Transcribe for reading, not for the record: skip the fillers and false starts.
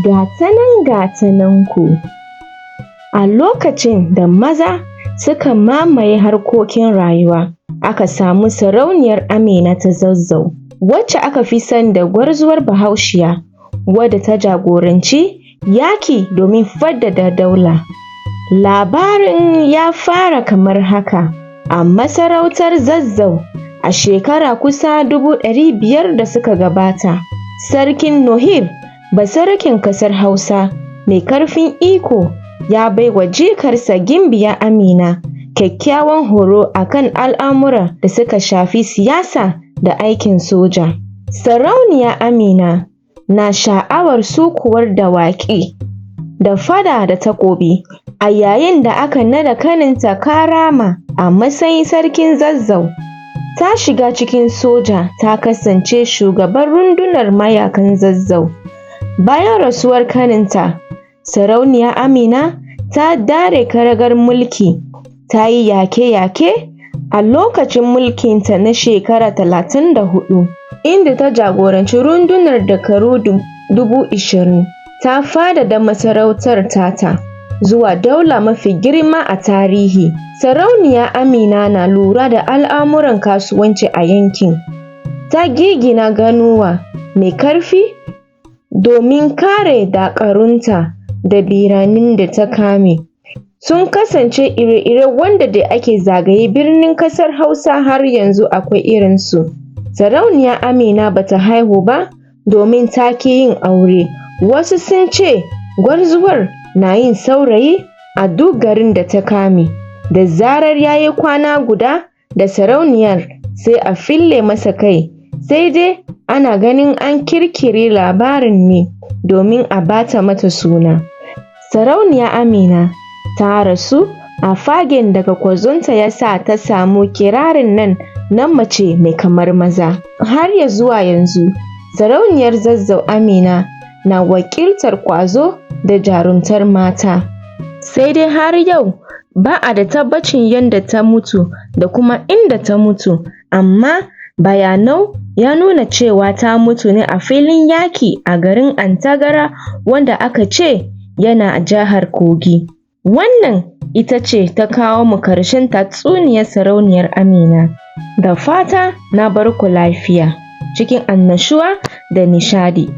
Gatanan gatananku. A lokacin da maza suka mamaye harkokin rayuwa, aka samu Sarauniyar Amina ta Zazzau, wacce aka fi sani da gwarzuwar Bahaushiya, wadda ta jagoranci yaki domin faddada daula. Labarin ya fara kamar haka: a masarautar Zazzau a shekara kusa 500,000 da suka gabata, Sarkin Nohir, basaraken ƙasar Hausa mai ƙarfin iko, ya bai wa jikarsa Gimbiya Amina kyakkyawan horo a kan al'amura da suka shafi siyasa da aikin soja. Sarauniya Amina na sha'awar sukuwar dawaki da faɗa da takobi a yayin da aka naɗa ƙaninta Karama a matsayin Sarkin Zazzau. Ta shiga cikin soja ta kasance shugabar rundunar mayaƙan Zazzau. Bayan rasuwar ƙaninta, Sarauniya Amina ta ɗare karagar mulki, ta yi yaƙe-yaƙe a lokacin mulkinta na shekara 34, inda ta jagoranci rundunar dakaru 20,000, ta faɗaɗa masarautar tata zuwa daula mafi girma a tarihi. Sarauniya Amina na lura da al'amuran kasuwanci a yankin. Ta giggina ganuwa mai ƙarfi domin kare dakarunta da biranen da ta kame. Sun kasance ire-ire wanda da ake zagaye birnin ƙasar Hausa har yanzu akwai irinsu. Sarauniya Amina ba ta haihu ba domin ta ƙi yin aure. Wasu sun ce gwarzuwar na yin saurayi a duk garin da ta kame. Da zarar ya yi kwana guda da sarauniyar, sai a fille masa kai, sai dai ana ganin an ƙirƙiri labarin ne domin a ɓata mata suna. Sarauniya Amina ta rasu a fagen daga ƙwazonta ya sa ta samu kirarin nan na mace mai kamar maza. Har ya zuwa yanzu, Sarauniyar Zazzau Amina na wakiltar ƙwazo da jarumtar mata. Sai dai har yau ba a da tabbacin yadda ta mutu da kuma inda ta mutu, amma bayanau ya nuna cewa ta mutu ne a filin yaƙi a garin Antagara wanda aka ce yana a jihar Kogi. Wannan ita ce ta kawo mu ƙarshen tatsuniyar Sarauniyar Amina. Da fata na bar ku lafiya cikin annashuwa da nishaɗi.